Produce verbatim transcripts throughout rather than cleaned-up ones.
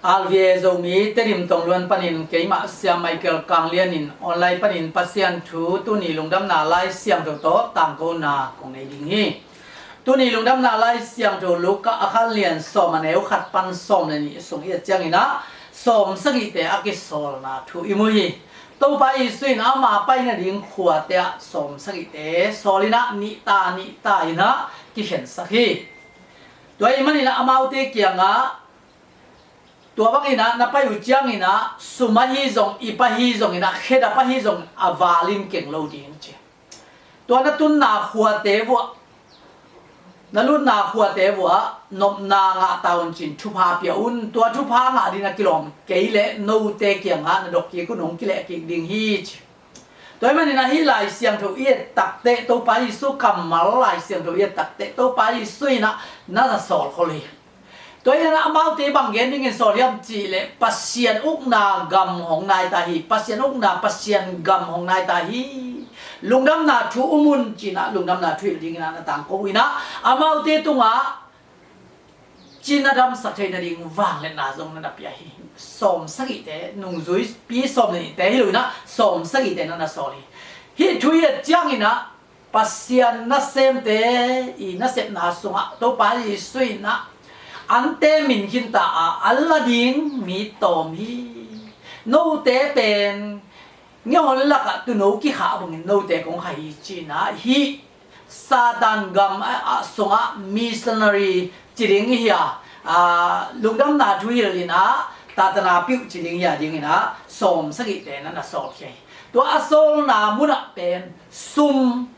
R V A Zomi Tedim Tongluan panin keimah Sia Michael Kanglian in online panin Pasian thu tuni lungdamna Lai Siangtho tawh tangkona kong nei ding hi. Tuni lungdamna Lai Siangtho Luka a khan lian sawm a neu khat pan sawm le nih sung i et ciangin ah sawm sagihte a kisawlna thu i mu hi. Topa Jesu in ama pai nading khuate ah sawm sagihte sawl in ah nihta nihta in ah kikhensak hi. Tua ahih manin ah amaute kiangah tua bangin ah na pai uh ciangin ah sum ahi zong, ip ahi zongin ah, khedap ahi zong a valin keng lo ding ci. Tua na tunna khuate vuah, na lutna khuate vuah nopna ngah ta un cin thupha pia un. Tua thupha ngah ding a kilawm kei leh note kiangah na dok kik un, hong kileh kik ding hi ci. Tua ahih manin ah hih Lai Siangtho i et takteh, Topa Jesu kammal Lai Siangtho i et takteh Topa Jesu in ah na na sawl khol hi. Tua hi in ah amaute bang gen dingin sawl hiam cih leh Pasian ukna gam hong nai ta hi. Pasian ukna, Pasian gam hong nai ta hi. Lungdamna thu um un ci in ah lungdamna thu hilh dingin ah na tangko in ah amaute tungah cina damsak theih nading vangliatna zong na na pia hi. Sawm sagihte, nungzuipi sawm le nihte hi lo in ah sawm sagihte na na sawl hi. Hih thu i et ciangin ah Pasian nasemte i nasepna sungah Topa Jesu in ah ante min khinta a an la ding mi tawm hi. Note pen nge hon lakah tuuno kikhah bangin note kong khah hi ci in ah hih Satan gam a, a sungah missionary ci ding hi a, a, lungdamna thu hilh in ah tatana piuh ci ding hi a dingin ah sawm sagihte na na sawlkhia hi. Tua a sawlna munah pen sum,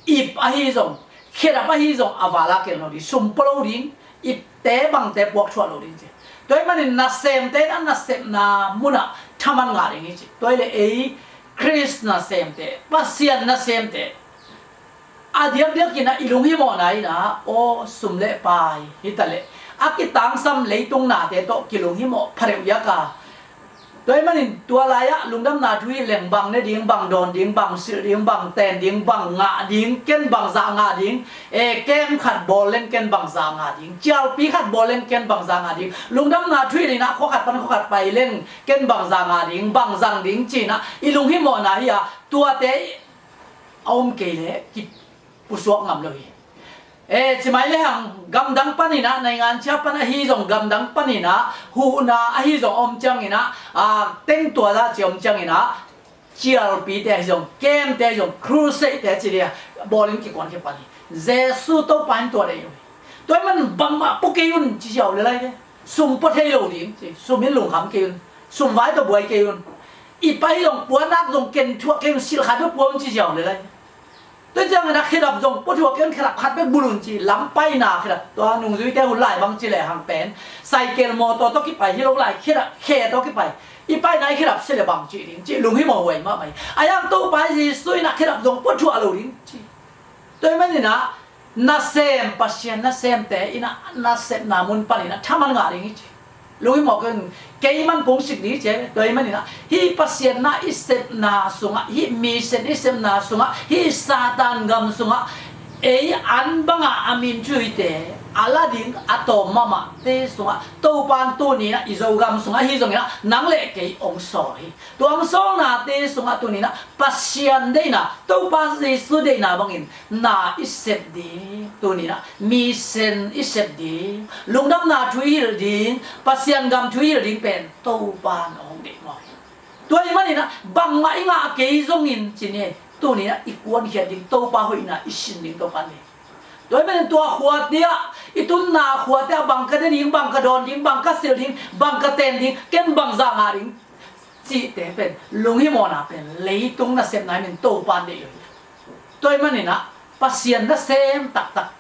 ip ahi zong, khedap ahi zong a vala kel lo ding, sum pua lo ding, ipte bangte puak thuah lo ding ci. Tua ahih manin nasemte na nasepna munah thaman ngah ding hi ci. Tua hi leh ei Khrist nasemte, Pasian nasemte a diakdiak in ah i lunghimawhna in ah aw sum le pai hi ta leh a kitangsam leitung nate tawh kilunghimawh pha deuh hiak a. Tua ahih manin tua lai-ah lungdamna thu hilh leng bang ne ding, bang dawn ding, bang silh ding, bang ten ding, bang ngah ding, ken bangzah ngah ding, e, kem khat bawl leng ken bangzah ngah ding, cialpi khat bawl leng ken bangzah ngah ding, lungdamna thu hilh in ah khua khat pan khua khat pai leng ken bangzah ngah ding, bang zang ding ci in ah i lunghimawhna hi a, tuate a om kei leh kipusuak ngam lo hi. E, ci mai le hang gamdang panin ah, naingan cia pan ahi zong gamdang panin ah huhna ahi zong om ciangin ah, a, tengtual ah ci om ciangin ah cialpite ahi zong, kemte ahi zong, crusade-te ci dia bawlin kikuankhia pan hi. Jesu Topa in tua deih lo hi. Tua ahih man bangmah pua kei un ci ziau le lai ve. Sum pua thei lo ding ci, sum in lungkham kei un, sum vai tawh buai kei un. Ip ahi zong pua nak zong ken thuah kei un, silh khat bek pua un ci ziau le lai. Tua ciangin ah khedap zong pua thuah kei un, khedap khat bek bul un ci, lam paina khedap. Tua nungzuite hun lai bang ci lehang pen cycle mawtaw tawh kipai hi lo lai, khedap khe tawh kipai. I paina i khedap sia le bang ci ding ci, lunghimawh huai mahmah hi. A yang Topa Jesu in ah khedap zong pua thuah lo ding ci. Tua ahih manin ah nasem, Pasian nasemte in ah nasepna mun panin ah thaman ngah ding hi ci. Lunghimawh kei un, kei man kong sik ding hi ci. Tua ahih manin ah hih Pasian na i sepna sungah, hih mission i sepna sungah, hih Satan gam sungah ei an bangah a min thuite a la ding a tawm mahmahte sungah Topa in tuni in ah i Zogam sungah ahi zongin ah nang le kei hong sawl hi. Tua hong sawlnate sungah tuni in ah Pasian deihna, Topa Jesu deihna bangin na i sep ding, tuni in ah mission i sep ding, lungdamna thu i hilh ding, Pasian gam thu i hilh ding pen Topa in hong deih mawk hi. Tua ahih manin ah bangmah i ngah kei zongin ci ni, tuni in ah i kuankhiat ding Topa hoihna i sin ding Topa in deih. Tua ahih manin tua khuate ah, i tunna khuate ah bang ka ne ding, bang ka dawn ding, bang ka silh ding, bang ka ten ding, ken bangzah ngah ding cihte pen, lunghimawhna pen leitung nasepna hi manin Topa in deih lo hi. Tua ahih manin ah Pasian nasem taktak,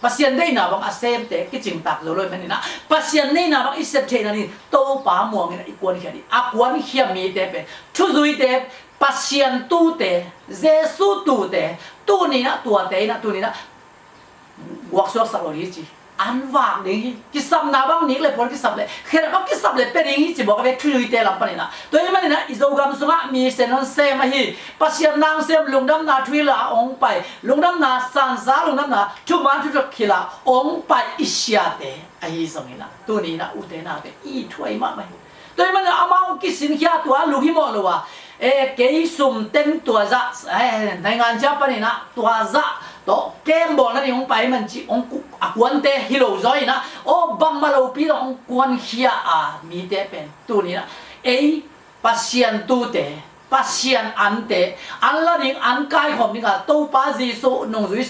Pasian deihna bang a semte kicingtak zo lo ahih manin ah Pasian deihna bang i sep theihna ding Topa muangin ah i kuankhiat ding. A kuankhia mite pen, thuzuite, Pasian tuute, Jesu tuute, tuni in ah tuate in ah, tuni in ah guaksuaksak lo ding hi ci. an vak ding hi. Kisapna bang nik le puan kisap le khedap a kisap le pia ding hi ci bawk a, bek thuzuite lam panin ah. Tua ahih manin ah i Zogam sungah mission hong sem ahi, Pasian na hong sem, lungdamna thu khil ah hong pai, lungdamna sansa, lungdamna thuman thutak khil ah hong pai i siate ahi zongin ah, tuni in ah ute naute i thuak mahmah hi. Tua ahih manin amau hong kisinkhia, tua lunghimawh lo a, e, kei sum teng tua zah, e, naingan cia panin ah tua zah tawh kem bawl nading hong pai man cih hong ku-, a kuante hi lo zaw in ah, aw, bangmah lopi tawh hong kuankhia a mite pen tuni in ah ei Pasian tute, Pasian ante, an la ding, an kaikhawm ding a Topa Jesuh nungzui,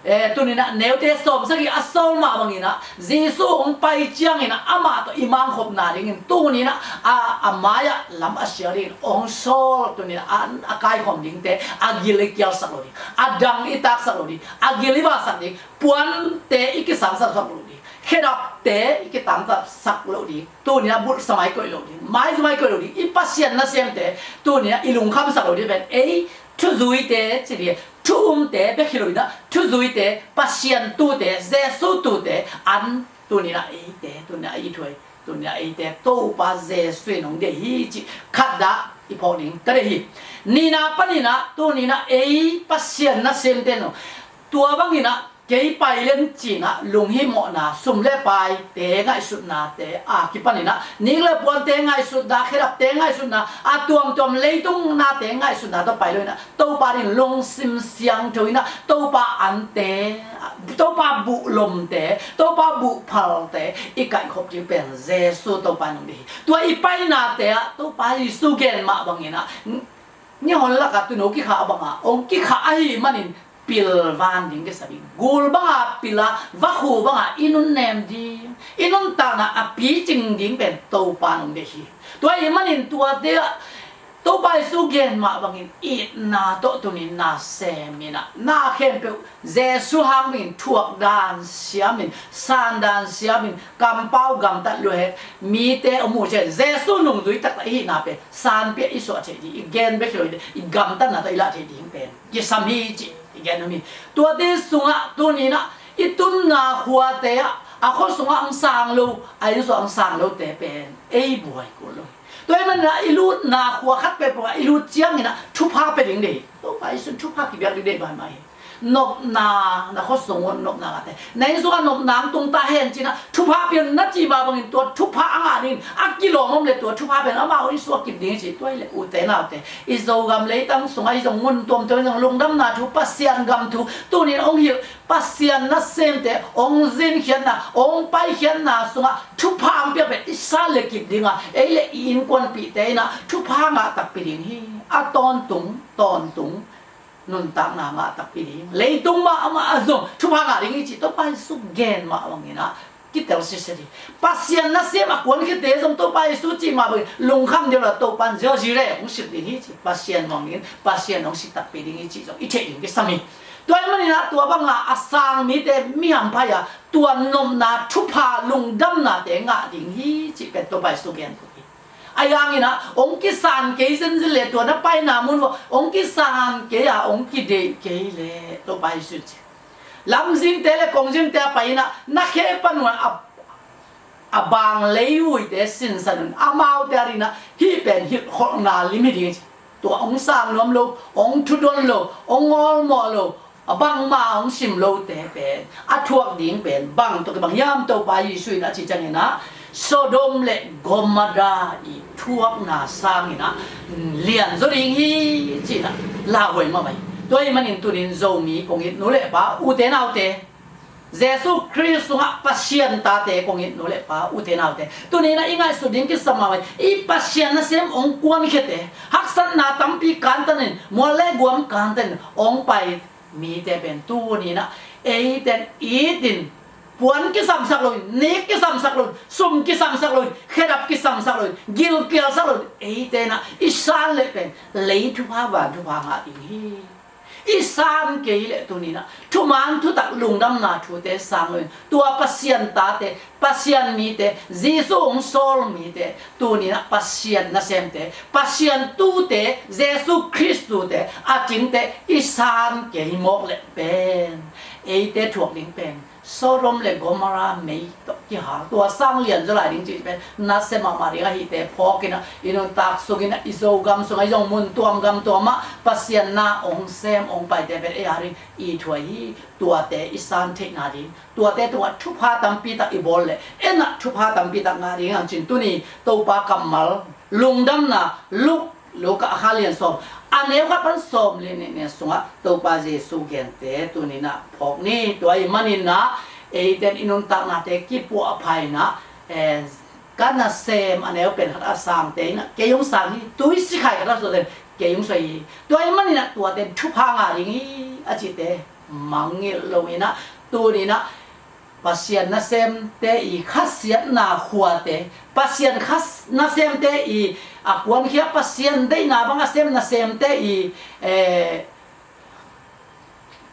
eh, tuni in ah neute sawmsagih a sawl mah bangin ah, Jesuh hong pai ciangin ah amah tawh i mangkhopna dingin tuni in ah a, a mai-ah lam a sial dingin hong sawl, tuni in ah a, a kaikhawm dingte a gil i kialsak lo ding, a dang i taksak lo ding, a gil i vaksak ding, puante i kisangsak lo ding, khedapte i kitangtapsak lo ding, tuni in ah bulhsa mai koih lo ding, maizu mai koih lo ding, i Pasian nasemte tuni in ah i lungkhamsak lo ding pen ei thuzuite ci ding, thu umte bek hi lo in ah, thuzuite, Pasian tute, Jesuh tute, an tuni in ah eite, tuni in ah i thuak, tuni in ah eite Topa Jesuh in hong deih hi cih khatdah i phawk ding ka deih hi. Nihna panin ah tuni in ah ei Pasian nasemte no, tua bangin ah kei pai leng ci-in ah lunghimawhna, sum le paite ngaihsutnate a kipanin ah, nik le puante ngaihsutna, khedapte ngaihsutna, a tuamtuam leitung nate ngaihsutna tawh pai lo in ah, Topa dingin lungsim siangtho in ah, Topa ante, Topa buhlomte, Topa buhphalte i kaihkhop ding pen Jesuh Topa in hong deih hi. Tua i painate ah Topa Jesuh gen mah bangin ah, ni hon lakah tuuno kikhah bangah hong kikhah ahih manin pilvan ding kisam hi. Gul banga pil a, vakhu banga i nunnem ding, i nuntakna a picing ding pen Topa in hong deih hi. Tua ahih manin tuate ah Topa Jesuh gen mah bangin itna tawh tuni in na sem in ah, na khempeuh Jesuh hang bangin thuak dan siamin, san dan siamin, kampau gamtat lua het mite om uh ciang, Jesuh nungzui taktak i hihna pen sanpi ah i suah theih ding, i gen bek hi lo, i gamtatna tawh i lah theih ding pen kisam hi cih i gen nuam hi. Tuate sungah tuni in ah i tunna khuate ah, a khua sungah hong sang lo, a inn sungah hong sang lote pen ei buai kul lo hi. Tua ahih manin ah i lutna khua khat peuhpeuh ah i lut ciangin ah thupha pia ding deih hi. Topa Jesuh in thupha kipiak ding deih mahmah hi. Nopna, na khua sung un nopna ngahte, na inn sungah nopna hong tung ta hen ci-in ah thupha pia un na cih mah bangin tua thupha a ngah dingin a kilawm om leh tua thupha pen amau inn sungah kip ding hi ci. Tua hi leh ute naute, i Zogam leitang sungah ahi zong, mun tuamtuam ahi zong, lungdamna thu, Pasian gam thu tuni in hong hilh, Pasian nasemte hong zinkhiatna, hong paikhiatna sungah thupha hong piak pen i san le kip ding a, ei le i innkuanpihte in ah thupha ngah takpi ding hi. A tawntung tawntung nuntakna ngah takpi ding, leitung mahmah ah zong thupha ngah ding hi cih Topa Jesuh gen mah bangin ah kitel sitset hi. Pasian nasem a kuankhiate zong Topa Jesuh cih mah bangin lungkham ding uh a, Topa in ziauziau le hong sik ding hi cih, Pasian muang dingin Pasian hong sik takpi ding hi cih zong i theih ding kisam hi. Tua ahih manin ah tua banga a sang mite mi hampha hi a, tua nopna thupha lungdamnate ngah ding hi cih pen Topa Jesuh gen hi. Ahi hangin ah hong kisan kei zenzen leh tua na paina mun uh ah hong kisan kei a, hong kideih kei leh, Topa Jesuh ci, lamzingte le kongzingte a pai in ah na khe pan un ah a, a bang leihuite sinsan un, amaute adingin ah hih pen hilhkholhna lim hi ding hi ci. Tua hong sang nuam lo, hong thudon lo, hong awlmawh lo, a bangmah hong sim lote pen a thuak ding pen bang tawh kibang hiam? Topa Jesuh in a cih ciangin ah Sodom le Gomorrah i thuakna sangin ah lianzaw ding hi ci-in ah lauhuai mahmah hi. Tua ahih manin tuni in Zomi kong it nu le pa, ute naute, Jesuh Khrist sungah Pasian tate kong it nu le pa, ute naute, tuni in ah i ngaihsut ding kisam mahmah hi. I Pasian nasem hong kuankhiate, haksatna tampi kantan in, mual le guam kantan in hong pai mite pen tuni in ah eite in it in, puan kisamsak loin, nik kisamsak loin, sum kisamsak loin, khedap kisamsak loin, gilkialsak loin, eite in ah i san leh pen lei thupha van thupha ngah ding hi. I san kei leh tuni in ah thuman thutak lungdamna thute sang loin, tua Pasian tate, Pasian mite, Jesuh hong sawl mite, tuni in ah Pasian nasemte, Pasian tute, Jesuh Khrist tute, a cingte i san kei mawk leh pen eite thuak ding pen Sodom le Gomorrah mei tawh kihal, tua sang lian zaw lai ding cih pen nasem mahmah ding ahihte phawk in ah, i nuntak sung in ah, i Zogam sung ah, i zong mun tuam gam tuam ah Pasian na ong sem ong paite pen ei a ding i thuai hi. Tuate i san theihna ding, tuate tungah thupha tampi tak i bawl leh en ah thupha tampi tak ngah ding. Ang cin tuni Topa kammal lungdamna Luke, Luka a kha lian sawm, a neu khat pan sawm le nih, nih sungah Topa Jesu gente tuni in ah phawk ni. Tua ahih manin ah eite in i nuntaknate kipuahpha in ah, eh, ka nasem, a neu pen khat a sangte in ah kei hong sang hi, tui sikhai khat a suahte in kei hong suah hi. Tua ahih manin ah tuate in thupha ngah ding hi a cihte mangngilh lo in ah, tuni in ah Pasian nasemte i khasiatna khuate, Pasian khas-, nasemte i a kuankhia, Pasian deihna bang a sem nasemte i, eh,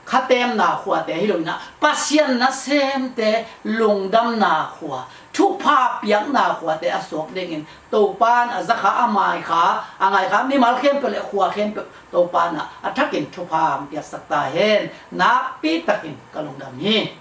khatemna khuate hi lo in ah, Pasian nasemte lungdamna khua, thupha piakna khuate a suak dingin Topa in a zakha, a maikha, a ngaikha mimal khempeuh le khua khempeuh Topa in ah a thakin thupha hong piaksak ta hen. Nakpi takin ka lungdam hi.